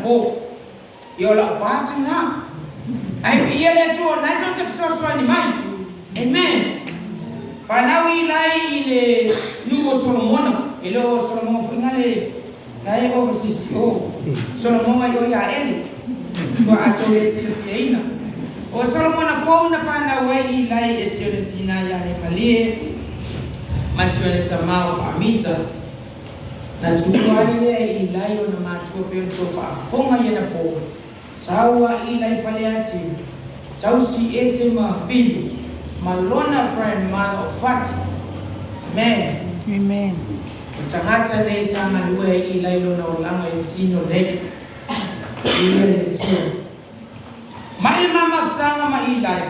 anapo. Ia o la'u part lena. Ae viia le Atua o lena e tou te fesoasoani mai. Amen. Fanau Ilai i le nuu o Solomona, e le o Solomoga foi na le na e overseas i o. Solomoga i o ia Eli, ua atou le silafiaina. O Solomona fou na fanau ai Ilai e si ona tina ia Lemalie ma si ona tama o Faamita. Na tuua ai lea e Ilai ona matua pei ona tou faafofoga i ana po, sau a Ilai Faleatiu, tausi ete ma Bilu, ma lona grandmother o Fati. Amen. Amen. O tagata nei sa galue ai Ilai lona olaga i le tino nei. Viia le Atua. Mai le ma mafutaga ma Ilai.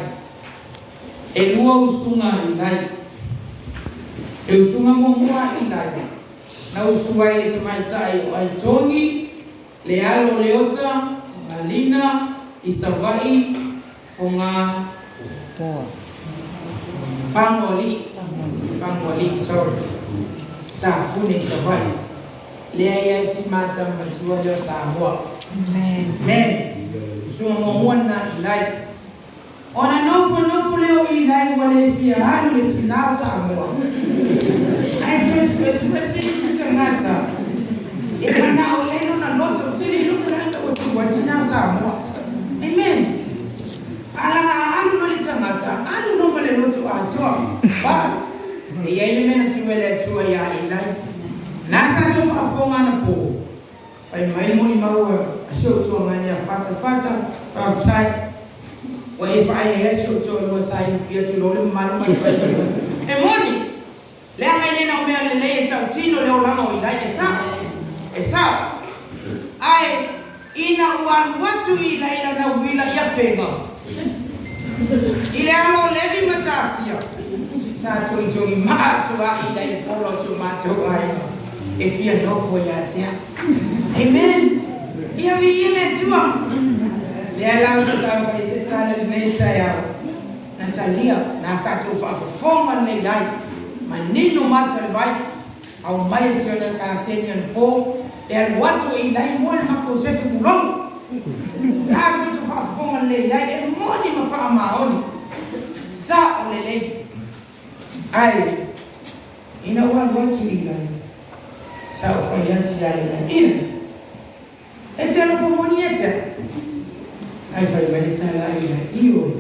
E lua usuga a Ilai. Le usuga muamua a Ilai, na usu ai le tamaitai o Aitogi, le alo o Leota, Galina, i Savaii, Fogaa, Fagoalii, Fagoalii, sorry, Safune i Savaii. Lea i ai si mata matua lea o Samoa. Amen. Usuga muamua lena a Ilai. Ona nofonofo lea o Ilai ua le fia alu le tina o Samoa. Ae toe suesue se isi tagata e manao i ai lona loto, ou te le iloa pe o le a le mea ua tuu ai le tina o Samoa. Amen. A laga a alu loa le tagata, alu loa ma le loto atoa. But, e i ai le mea na tuu e le Atua ia Ilai. Na sa tou faafofoga anapo. Fai mai le molimau a si ou tuagane a Fata, Fata, faafetai ua e faaeaea si ou toalua sa i Apia tulou le mamalu ma le paia. E moni! Leaga e le na o mea lelei e tautino le olaga o Ilai, e sao, e sao. Ae ina ua alu atu Ilai lana uila i Afega, i le alo o Levi ma Tasia, sa togitogi maa atu a Ilai le pola o si o matou aiga e fia nofo ia te au. Amen! Ia viia le Atua! Lea la ou te taumafai se tala i lenei taeao, na talia, na sa tou faafofoga lenei lai, manino mata le vai, Aumai e si ona kaseni anapo e alu atu e Ilai moe le makou sefe tulou. La tutu faafofoga lelei ai e moni ma faamaoni. Sao lelei. Ae ina ua alu atu Ilai, sa ou fai atu ia Ilai, Ilai, e te alofa moni ia te au? Ae fai mai le tala a Ilai, Ioe.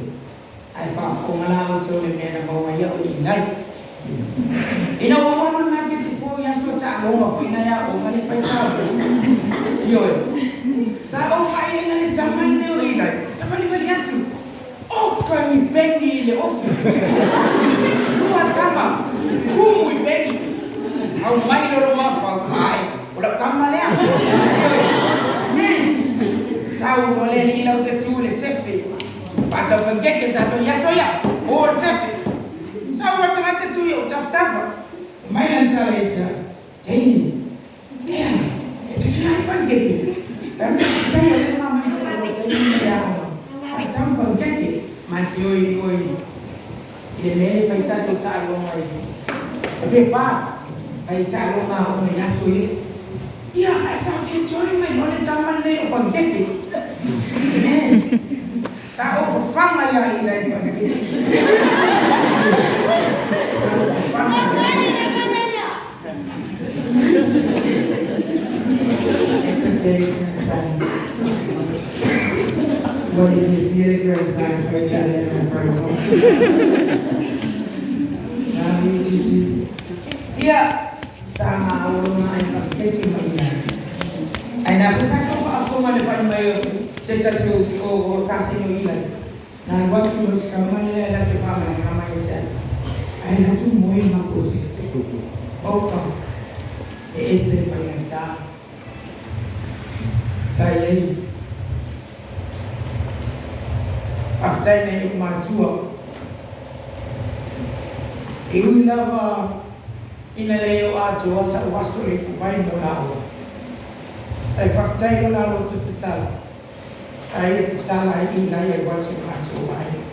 Ae faafofoga la outou le mea na maua ai au i Ilai. Ina ua ou alu i le maketi fou i aso taaloga foi nai aoga le fai sauni. Ioe. Sa ou vaai le tama lenei o Ilai, savalivali atu. Oka ni peni i le ofi. Lua tama, kumu i peni. Aumai lolo mafau, ae, o lau tama lea. Ioe. Me, sau loa le alii lau te tu i le sefe. Faataupangeke tatou i aso ia, o le sefe. Sau atu ai te tu i ou tafatafa. Mai lana tala ia te au, Teine, ea, e te fia ai pancake? Ka te kai o le mama i se o teine me le aoga. Faatau pancake, ma te oi oi i le mea le fai tatou taaloga i e pepa, fai taaloga aoga i aso ia. Ia, ae sa fia join mai loa le tama lenei o pancake. Amen. Sa ou fafaga ia Ila i pancake. Sa ou fafaga ia Ila. It's okay, grandson. Ua le fiafia le grandson e fai tala i lana grandma. Love you, Gigi. Ia, Sa maua mai pancake ma ia. Ae na foi sa tau faafofoga le fai mai o se tasi o uso o kasino ila. Na alu atu loa si tama lea e latou faamalaga mai ia te au. Ae latou moe i matou sefe. Oka, e ese le faigata. Sa i ai. Faafetai nai ou matua. E ui lava Ina le o atoa sa'u aso e ipuvai mo lāua. Ae faafetai lo la loto tatala, sa ia tatala ai i lai alu atu i matou aiga.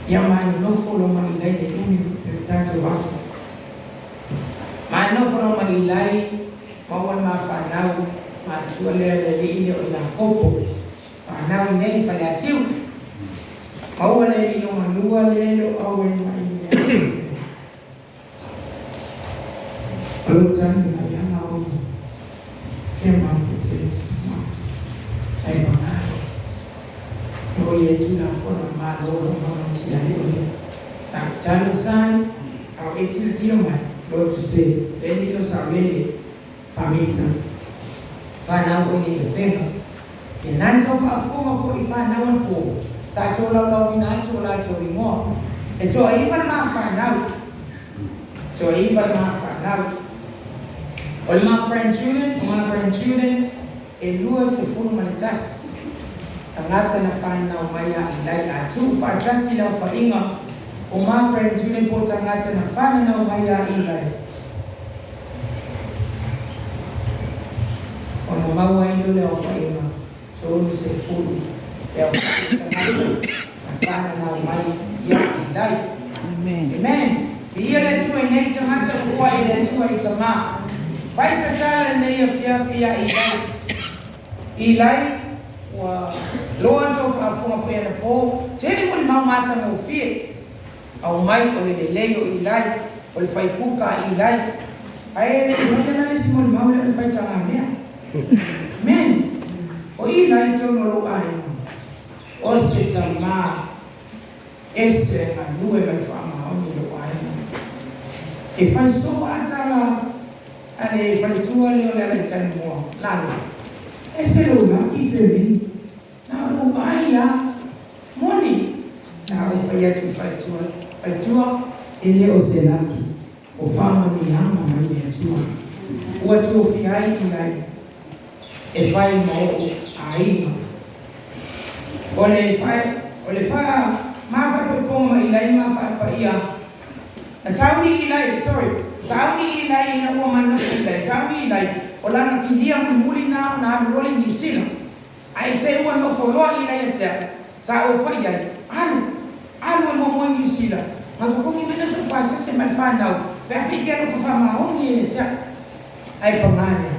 Ia manonofo lo ma ilai le umi o le tatou aso. Manonofo lo ma ilai maua le mafanau. Matua lea le alii lea o Iakopo, fanau i inei i Faleatiu. Maua le alii loomatua lea e le o auai mai i lenei aso. O lou tagi mai lava o ia, fia mafuta i le tama, ae paga lea. O ia e Tulafono a le Malo o lo o maumautia ai o ia. Talosaga, a o e tilotilo mai, lototele, veli lo saolele, famita, fanau o ia i Afega. Ia na tou faafofoga foi i fanau anapo, sa tolaulauina atu o latou igoa. E toaiva le ma fanau, toaiva le ma fanau. O le ma grandchildren, o ma grandchildren, e 21 tagata na fanau mai ia Ilai a tuu faatasi le aofaiga o ma grandchildren po o tagata na fananau mai ia Ilai. Ona maua ai lea o le aofaiga 30 le aofai o tagata na fananau mai ia Ilai. Amen. Amen. Viia le Atua i nei tagata ua foai e le Atua i Tamā. Fai se tala lenei afiafi ia Ilai. Ilai, ua loa tou faafofoga foi anapo, tele molimau matagofie. Aumai o le lelei o Ilai, o le faikuka a Ilai. Ae le i faia la le isi molimau lea o le faitagamea. Amen. O Ilai i totonu o lou aiga, o se tama ese e galue ma le faamaoni i lou aiga. E fai soo a tala a le faletua lea o le Alaitanimoa, Lalo, ese lou laki Fermin. Na ou ai a moni sa ou fai atu i faletua, faletua e le o se laki o faamanuiaga mai le Atua ua tofia ai Ilai e fai ma o'u aiga. O le fa o le fa ma faapoipoga ma Ilai ma faapaia na sauni Ilai sorry sauni Ilai ina ua manao Ilai sauni Ilai o lana kilia mulimuli na ona alu loa le i Niu Sila. Ae te i ua nofo loa Ilai ia te au, sa ou fai i ai, Alu! Alu e muamua i Niu Sila, ma totogi mai lea sou pasese ma le fanau, pe a fai e te alofa faamaoni ia te au. Ae pagā lea,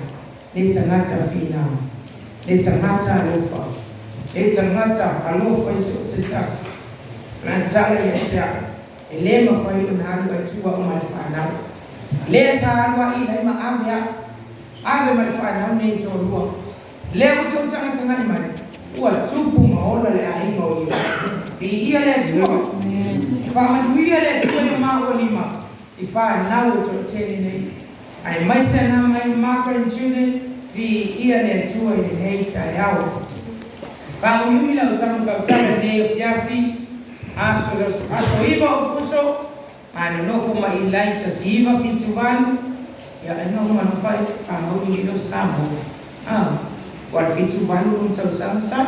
le tagata finau, le tagata alofa, le tagata alofa i so o se tasi, na tala ia te au, e lē mafai ona alu ai tua o ma le fanau. Lea sa alu a Ilai ma ave au, ave ma le fanau nei e toalua. Lea ua tou tagatagai mai, ua tupu ma ola le aiga o Ilai. Viia le Atua! Faamanuia le Atua i o maua lima i fanau o toatele nei. Aemaise ana mai ma grandchildren, viia le Atua i lenei taeao. Faaumiumi lau tamu tautala i lenei afiafi, aso, aso 9 Aokuso, ma nonofo ma Ilai 1978, ia aiga uma no fai famauli lilo Samoa. Ah, ua le 78 lona tausaga sa,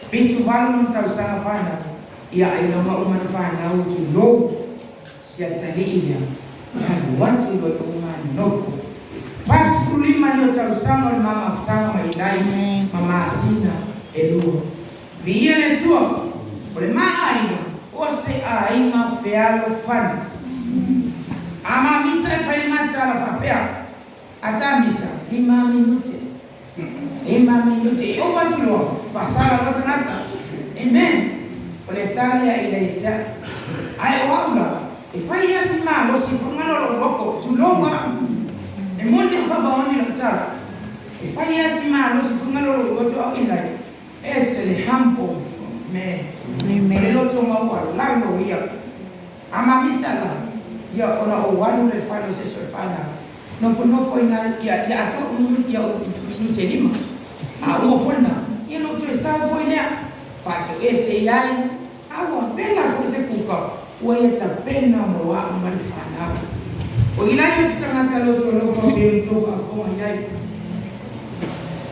78 lona tausaga fanau, ia aiga uma uma na fanau tulou si atalii lea, e alu atu loa i o ma nonofo. 45 leo tausaga o le ma mafutaga ma Ilai ma masina e lua. Viia le Atua, o le ma aiga, o se aiga fealofani. A ma misa e fai le ma tala faapea, Ata misa, lima minute. Lima minute. E ova atu loa, faasala loa tagata. Amen. O le tala lea i le te au. Ae o au la, e fai ia si malosi fagalo lou loko, tulou au. E moni au faamaoni lau tala. E fai ia si malosi fagalo lou loto au ilai. Ese le humble man. O le loto maualalo ia. A ma misa la, ia ona ou alu lea i le fale o se isi o le fanau. Nofonofo ina ia ia atoa ia ou minute e lima. A uma foi lena, ia ona ou toe sau foi lea. Faatoese i ai, a ua vela foi se kuka ua ia tapena mo a'u ma le fanau. O Ilai o se tagata loto alofa pei ona tou faafofoga i ai.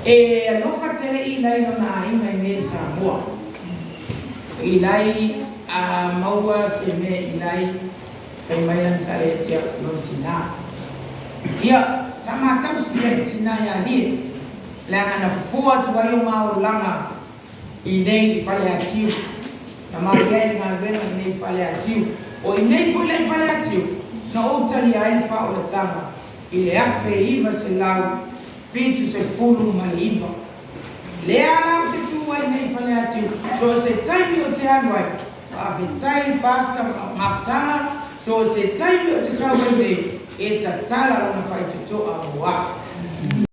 E alofa tele Ilai i lona aiga i nei Samoa. O Ilai a maua se mea i Ilai, fai mai lana tala ia te au, lona tinā. Ia, sa ma tausi ia le tinā ia Lie, leaga na fofo atu ai o ma olaga i nei i Faleatiu. Na mau i ai le galuega i nei i Faleatiu. O i nei foi la i Faleatiu, na ou talia ai le faaolataga i le 1900. 79. Lea la ou te tu ai nei i Faleatiu, so o se taimi ou te alu ai, faafetai Pastor Mafutaga, so o se taimi ou te sau ai nei, e tatala lona faitotoa mo au.